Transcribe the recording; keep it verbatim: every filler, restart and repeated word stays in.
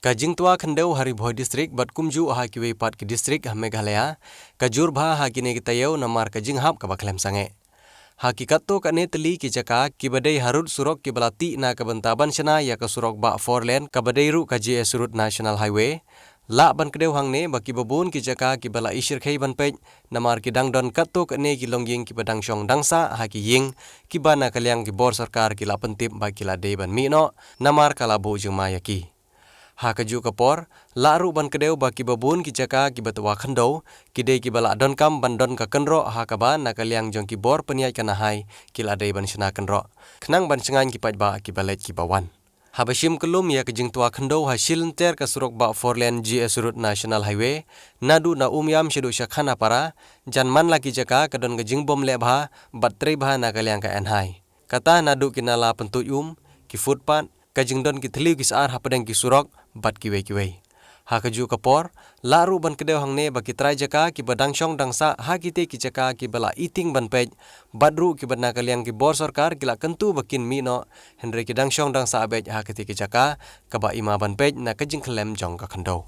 Ka jingtwa khyndew ha Ri Bhoi District bad kumjuh ha kiwei pat ki district ha Meghalaya ka jur bha ha kine ki taïew namar ka jinghap kaba khlem sangeh. Ha ki katto katne tylli ki jaka kiba dei harud surok kiba la tih na ka bynta ban shna ïa ka surok bah four lane kaba dei ruh ka J S Road National Highway, lah ban kdew hangne ba kiba bun ki jaka kiba la i shyrkhei ban peit namar ki dang don katto katne ki longïing kiba dang shong dang sah ha ki ïing kiba na ka liang ki bor sorkar ki la pyntip ba ki la dei ban mih noh namar ka la buh jingma ïa ki. Ha kajuh ka por, lah ruh ban kdew ba kiba bun ki jaka kiba twa khyndew ki dei kiba la donkam ban don ka kynroh ha kaba na ka liang jong ki bor pynïaid ka nahai ki la dei ban shna kynroh khnang ban shngaiñ ki paidbah kiba leit kiba wan. Haba shim kyllum ïa ka jingtwa khyndew ha shilynter ka surok bah four lane J S Road National Highway, naduh na Umiam shaduh sha Khanapara, jan man la ki jaka ka don ka jingbym leh bha bad trei bha na ka liang ka ain hai. Kata naduh ki nala pyntuid um, ki footpath, ka jingdon ki thliew ki sar hapdeng ki surok bad kiwei kiwei. Ha kajuh ka por, lah ruh ban kdew hangne ba ki trai jaka kiba dang shong dang sah ha kitei ki jaka kiba la i tieng ban peit bad ruh kiba na ka liang ki bor sorkar ki la kyntu ba kin mih noh, hynrei ki dang shong dang sah beit ha kitei ki jaka kaba i ma ban peit na ka jingkhyllem jong ka khyndew.